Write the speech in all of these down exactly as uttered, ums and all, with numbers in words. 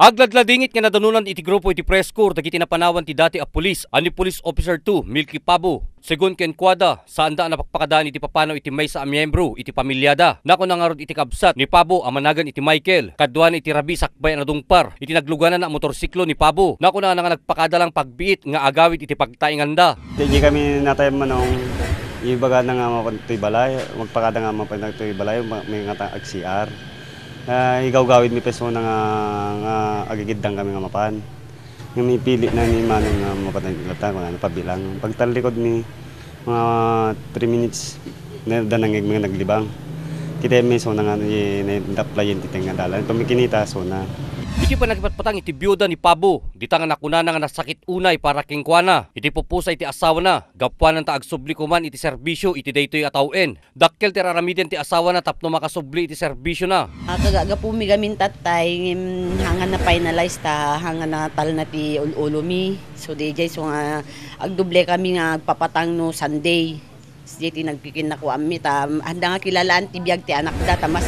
Agladladingit nga nadanunan iti grupo iti press corps dagiti napanawan ti dati a pulis a ni Police Officer two, Milky Pabo. Segun kenkuada, saanda a napakpakadaan iti papanaw iti maysa a miyembro iti pamiliada. Nakuna ngarud iti kabsat ni Pabo a managan iti Michael, kaduana iti rabii sakbay a nadungpar iti naglugananna a motorsiklo ni Pabo. Nakuna nga nagpakada lang pagbiit nga agawid iti pagtainganda. Diay kami natay, Manong, ibagana nga mapan toy balay, magpakada nga mapan toy balay, ma-, may nga ta-, ag-C R. Ah, igawgawid mi pay sona nga, nga agigiddang kami nga mapan. Nga mipili na ni Manong nga mapan ta, kunana, pabilang. Pagtallikod mi, mga three minutes, na, da nangngeg mi nga naglibang. Kita mi sona nga ni, ni, naplayen ti tengnga dalan. Pamikinita sona. Iti panagpatpatang iti biuda ni Pabo, dita nga nakunana nga nasakit unay para kenkuana. Iti pupusa iti asawana, gapuanan ta agsubli koman iti serbisyo iti daytoy a tawen. Dakkel ti ar-aramiden ti asawana tapno makasubli iti serbisiona. Ah, kagagapumi gamin tattay, ngem hangan na-finalize ta, hangan natalna ti ul-ulomi. So, di jay, so nga, agdoble kami nga agpapatang no Sunday. Sdi ti nagkikinnakuanmi ta, anda nga kilalaan ti biag ti anakda, ta mas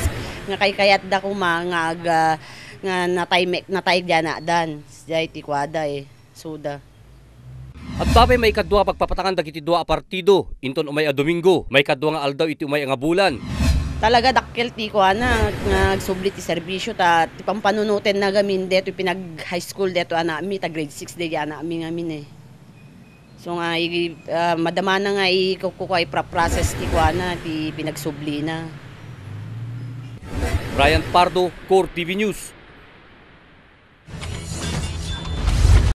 nga kaykayatda koma nga ag-, ah, nga natay me-, natay diay anakdan. Sdi ti kuada, eh. Suda. Adda pay maikadua a pagpapatangan dagiti dua a partido, inton umay a Domingo, maikadua nga aldaw iti umay nga bulan. Talaga dakkel ti kuana, nga agsubli ti serbisyo, ta ti pampanunotenna gamin, detoy pinag-high school, detoy anakmi, ta grade six daydi anakmi ngamin, eh. So nga, i-, ah, madamana nga i-, kukuha, ipra-process ti kuana, ti pinagsublina. Ryan Pardo, Core T V News.